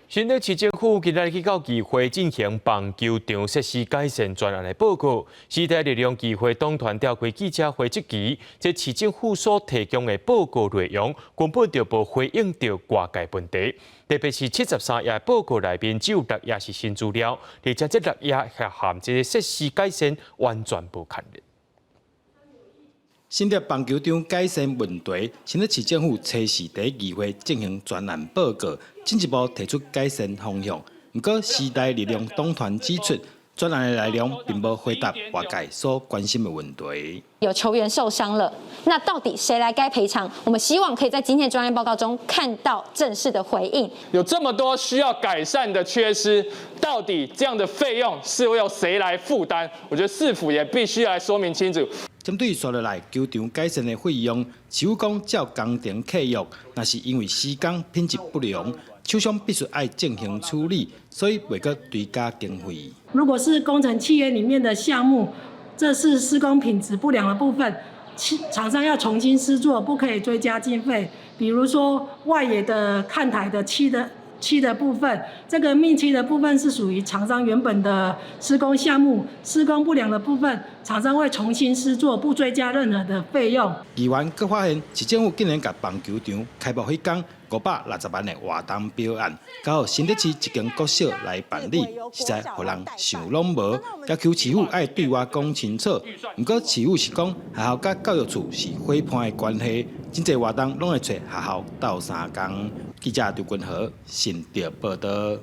新竹市政府今日去到議會進行棒球場設施改善專案的報告。時代力量議會黨團召開記者會質疑，這市政府所提供的報告內容根本就無回應著外界問題，特別是73頁報告內面只有六頁是新資料，而且這六頁含這个設施改善完全無關聯。新竹棒球場改善問題，新竹市政府初四佇議會進行專案報告，進一步提出改善方向。毋過時代力量黨團指出，專案的內容並無回答外界所關心的問題。有球員受傷了，那到底誰來該賠償？我們希望可以在今天的專案報告中看到正式的回應。有這麼多需要改善的缺失，到底這樣的費用是由誰來負擔？我覺得市府也必須來說明清楚。針對紲落來球場改善的費用，市府講照工程契約，若是因為施工品質不良，廠商必須愛進行處理，所以袂閣追加經費。如果是工程契約裡面的項目，這是施工品質不良的部分，廠商要重新施作，不可以追加經費。比如說外野的看台的漆的部分，這個命漆的部分是屬於廠商原本的施工項目，施工不良的部分，廠商會重新施作，不追加任何的費用。議員閣發現，市政府竟然共棒球場開幕彼工560萬的活動標案，交予新竹市一間國小來辦理，實在予人想攏無。要求市府愛對外講清楚。毋過市府是講學校佮教育處是伙伴的關係，真濟活動攏會揣學校鬥相共。記者劉君和新竹報導。